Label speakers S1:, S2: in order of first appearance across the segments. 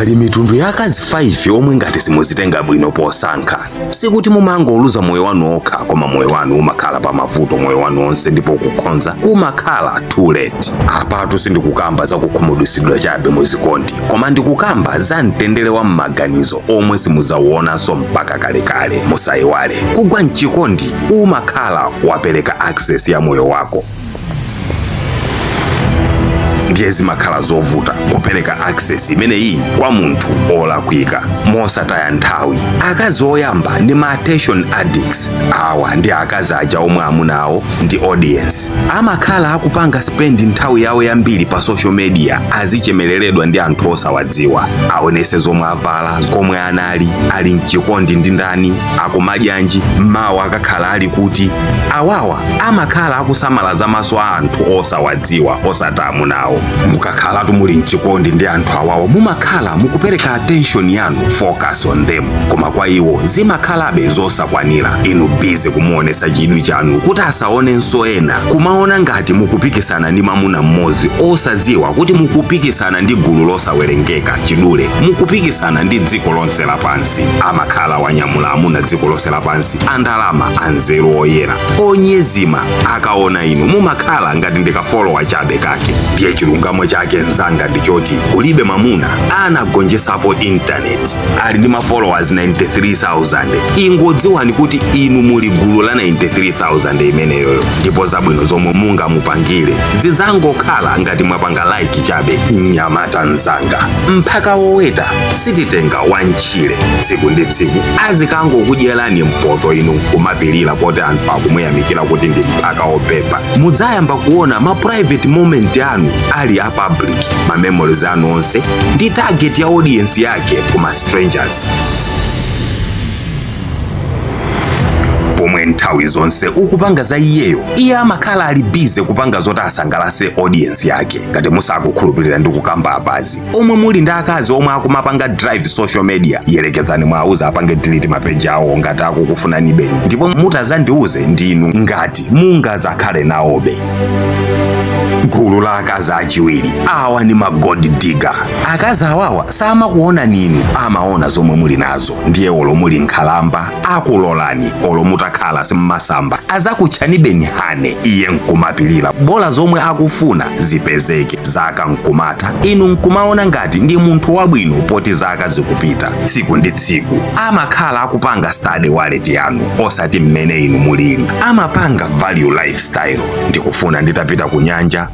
S1: Pali mitundu ya akazi 5 omwe ngati simuzitenga bwino posankha, sikuti mumangoluza moyo wanu okha, koma moyo wanu umakhala pa mavuto moyo wanu onse, ndipo kukonza kumakhala too late. Apatu sindikukamba za kukhumudwitsidwa chabe muzikondi, koma ndikukamba za mtendere wa m'maganizo omwe simudzauonanso mpaka kalekale. Musayiwale, kugwa mchikondi umakhala wapereka access ya moyo wako, ndiye zimakhala zovuta kupereka access imeneyi kwa munthu olakwika. Mosataya nthawi, akazi oyamba ndi ma attention addicts. Awa ndi akazi aja omwe amuna awo ndi audience, amakhala akupanga spend nthawi yawo yambiri pa social media, azichemeleredwa ndi anthu osawadziwa, aonese zomwe avala, komwe anali, ali mchikondi ndi ndani, akumadyanji, mawa akakhala ali kuti. Awawa amakhala akusamala za maso a anthu osawadziwa, osati amunawo. Mukakhalatu muli mchikondi ndi anthu awawa, mumakhala mukupereka attention yanu, focus on them, koma kwa iwo zimakhalabe zosakwanira. Inu busy kumuonesa chidwi chanu kuti asaonenso ena, kumaona ngati mukupikisana ndi mamuna mmodzi, osadziwa kuti mukupikisana ndi gulu losawerengeka. Chidule, mukupikisana ndi dziko lonse lapansi. Amakhala wanyamula amuna dziko lonse lapansi, andalama, anzeru, oyera, onyezima. Akaona inu mumakhala ngati ndi ka follower chabe kake. Ndiye chilungamo chake, mzanga, ndichoti kulibe mamuna anagonjesapo internet. Ali ndi ma followers 93,000, ingodziwani kuti inu muli gulu la 93,000 imeneyoyo, ndipo zabwino zomwe mungamupangire zidzangokhala ngati mwapanga like chabe. Mnyamata mzanga, mphaka woweta sititenga wantchire. Tsiku ndi tsiku azikangokudyerani mpoto, inu nkumapirira poti anthu akumuyamikira kuti ndi mphaka opepa. Mudzayamba kuona ma private moment anu ali a public, ma memories anu onse ndi target ya audience yake kuma strangers, pomwe nthawi zonse ukupanga za iyeyo, iye amakhala ali busy kupanga zoti asangalase audience yake. Ngati musakukhulupirira ndi kukamba apazi, omwe muli ndi akazi omwe akumapanga drive social media, yerekezani mwauza apange delete ma page awo ngati akukufunani beni, ndipo mutazandiuze ndinu ngati mungazakhale nawobe. Gulu la akazi achiwiri, awa ndi ma gold digger. Akazi awawa samakuona ninu, amaona zomwe muli nazo. Ndiye olo muli nkhalamba akulolani, olo mutakhala simmasamba azakutchanibeni honey, iye nkumapilira, bola zomwe akufuna zipezeke. Zaka nkumatha, inu nkumaona ngati ndi munthu wabwino poti zaka zikupita. Tsiku ndi tsiku amakhala akupanga study wallet yanu, osati mmene inu mulili. Amapanga value lifestyle. Ndikufuna nditapita ku nyanja.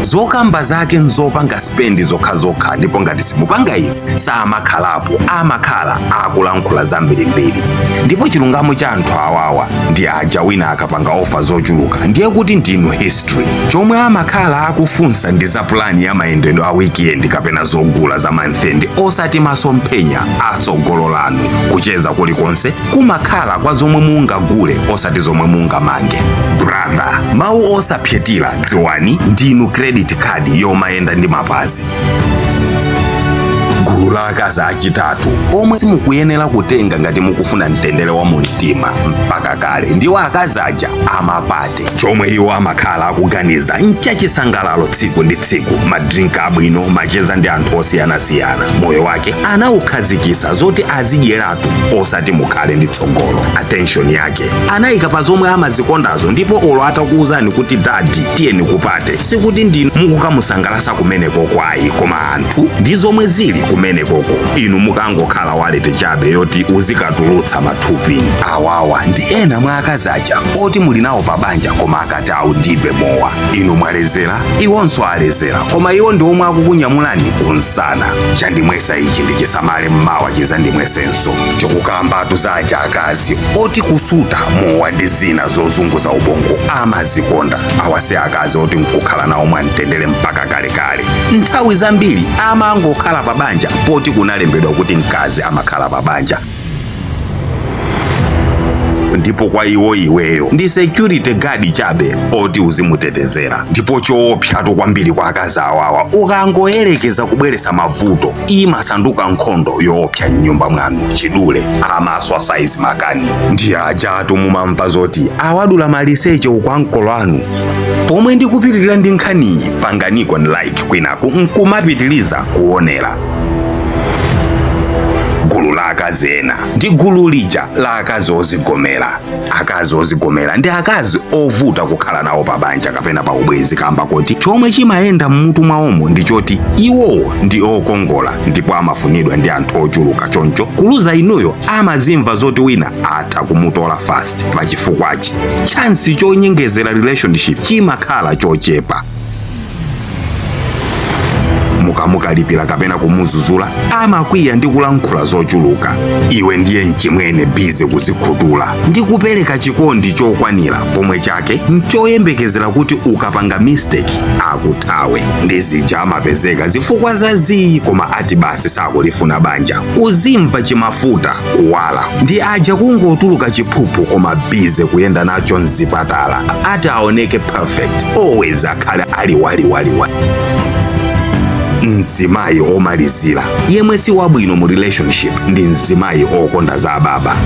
S1: Zokamba zake nzopanga spend zokhazokha, ndipo ngati simupanga izi samakhalapo, amakhala akulankhula zambirimbiri. Ndipo chilungamo cha anthu awawa ndi aja wina akapanga offer zochuluka, ndiye kuti ndinu history. Chomwe amakhala akufunsa ndi za pulani ya mayendedwe a weekend kapena zogula za month end, osati masomphenya atsogolo lanu. Kucheza kulikonse kumakhala kwa zomwe mungagule, osati zomwe mungamange. Brother, mawu osapyetira, dziwani ndinu credit card yomayenda ndi mapazi. Gulu la akazi achitatu omwe simukuyenera kutenga ngati mukufuna mtendere wa mumtima mpaka kale ndiwo akazi aja ama party. Chomwe iwo amakhala akuganiza nchachisangalalo tsiku ndi tsiku, ma drink abwino, macheza ndi anthu osiyanasiyana. Moyo wake anawukhazikisa zoti azidyeratu, osati mukhale ndi tsogolo. Attention yake anayika pa zomwe amazikondazo, ndipo olo atakuwuzani kuti, "Daddy, tiyeni ku party," sikuti ndinu mukukamusangalasa kumenekoko ayi, koma anthu ndi zomwe zili kumenekoko. Inu mukangokhala wallet chabe yoti uzikatulutsa mathupi. Awawa ndi ena mwa akazi aja oti muli nawo pa banja, koma akati audibe mowa, inu mwalezera, iwonso alezera, koma iwo ndi omwe akukunyamulani kunsana. Chandimwesa ichi ndichisamale, mmawa chizandimwesenso. Tikukambatu za aja akazi oti kusuta mowa ndi zina zozunguza ubongo amazikonda. Awa si akazi oti nkukhala nawo mwamtendere mpaka kalekale. Nthawi zambiri amangokhala pa banja poti kunalembedwa kuti mkazi amakhala pa banja. Ndipo kwa iwo iweyo ndi security guard chabe oti uzimutetezera. Ndipo choopsatu kwambiri kwa akazi awawa, ukangoyerekeza kubweretsa mavuto, imasanduka nkhondo yoopsa mnyumba mwanu. Chidule amaswa saizi makani. Ndi ajatu mumamva zoti awadula maliseche uku ankolo anu. Pomwe ndikupitirira ndi nkhaniyi, panganiko like kwinaku nkumapitiliza kuonera. Gulu la akazi ena ndi gulu lija la akazi ozigomera. Akazi ozigomera ndi akazi ovuta kukhala nawo pa banja kapena pa ubwenzi, kamba kuti chomwe chimayenda mmutu mwawomo ndi choti iwowo ndi okongola ndipo amafunidwa ndi anthu ochuluka. Choncho kuluza inuyo, amazimva zoti wina atha kumutola fast. Pachifukwachi, chance chonyengezera relationship chimakhala chochepa. Mukamukalipira kapena kumuzuzula, amakwiya ndi kulankhula zochuluka. Iwe ndiye mchimwene, busy kuzikhutula ndi kupereka chikondi chokwanira, pomwe chake nchoyembekezera kuti ukapanga mistake akuthawe. Ndi zija amapezeka zifukwa za ziyi, koma ati basi sakulifuna banja, kuzimva chimafuta kuwala. Ndi aja kungotuluka chiphuphu, koma busy kuyenda nacho mzipatala, ati aoneke perfect, always akhale ali waliwaliwali. Mzimayi omalizira yemwe si wabwino mu relationship ndi mzimayi okonda za ababa.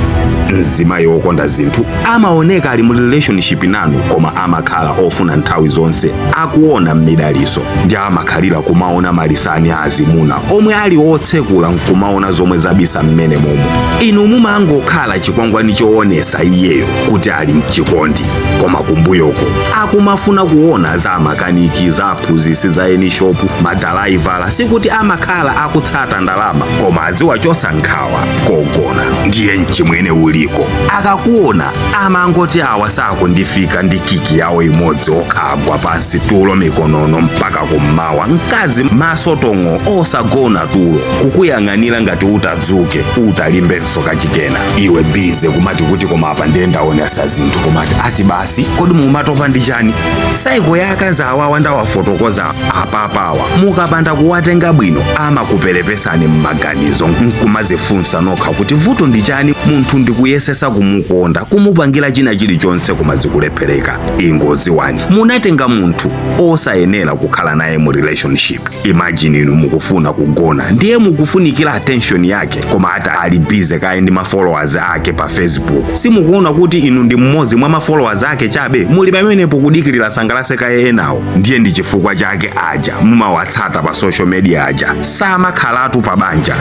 S1: Mzimayi okonda zinthu amaoneka ali mu relationship nanu, koma amakhala ofuna nthawi zonse akuona mmidaliso, ndi amakhalira kumaona malisani a azimuna omwe ali otsekula nkumaona zomwe zabisa mmene momo. Inu mumangokhala chikwangwani choonesa iyeyo kuti ali mchikondi, koma kumbuyoko akumafuna kuona za makaniki, za aphunzitsi, za eni shopu, madalaivala. Sikuti amakhala akutsata ndalama, koma aziwachotsa nkhawa kogona. Ndiye mchimwene uliko, akakuona amangoti awa sakundifika, ndi kick yawo imodzi okhagwa pansi, tulo mikonono mpaka kummawa. Mkazi maso tong'o, osagona tulo, kukuyang'anira ngati utadzuke utalimbenso kachikena. Iwe busy kumati kuti koma apa ndiye ndaonesa zinthu, komati ati basi. Kodi mumatopa ndi chani? Saiko ya akazi awawa ndawafotokoza apapawa, mukapanda kuwatenga bwino amakuperepesani m'maganizo, nkumazifunsa nokha kuti vuto ndi chani. Munthu ndikuyesesa kumukonda, kumupangira china chilichonse, koma zikulephereka. Ingoziwani munatenga munthu osayenera kukhala naye mu relationship. Imagine inu mukufuna kugona, ndiye mukufunikira attention yake, koma ati ali busy kaye ndi ma followers ake pa Facebook. Simukuona kuti inu ndi mmodzi mwa ma followers ake chabe, muli pamenepo kudikirira sangalase kaye enawo. Ndiye ndi chifukwa chake aja mumawatsata pa social media aja samakhalatu pa banja.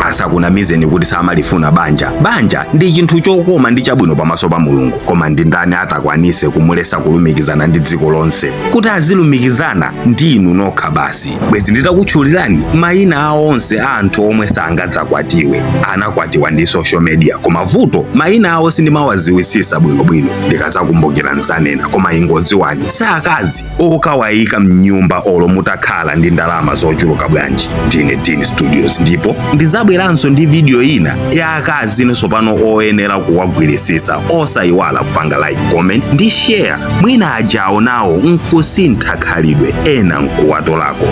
S1: Asakunamizeni kuti samalifuna banja. Banja ndi chinthu chokoma ndi chabwino pamaso pa Mulungu, koma ndi ndani atakwanise kumulesa kulumikizana ndi dziko lonse kuti azilumikizana ndi inu nokha basi? Bwezi nditakutchulirani mayina awo onse a anthu omwe sangadzakwatiwe, anakwatiwa ndi social media, koma vuto mayina awo sindimawaziwisisa bwinobwino. Ndikazakumbukira nzanena. Koma ingodziwani, saakazi okawayika mnyumba olo mutakhala ndi ndalama zochuluka bwanji. Ndine Dean Studios, ndipo ndizabweranso ndi video ina ya akazi tsopano oyenera kuwagwirisisa. Osayiwala kupanga like, comment ndi share. Mwina ajawo nawo nkusintha khalidwe, ena nkuwatolako.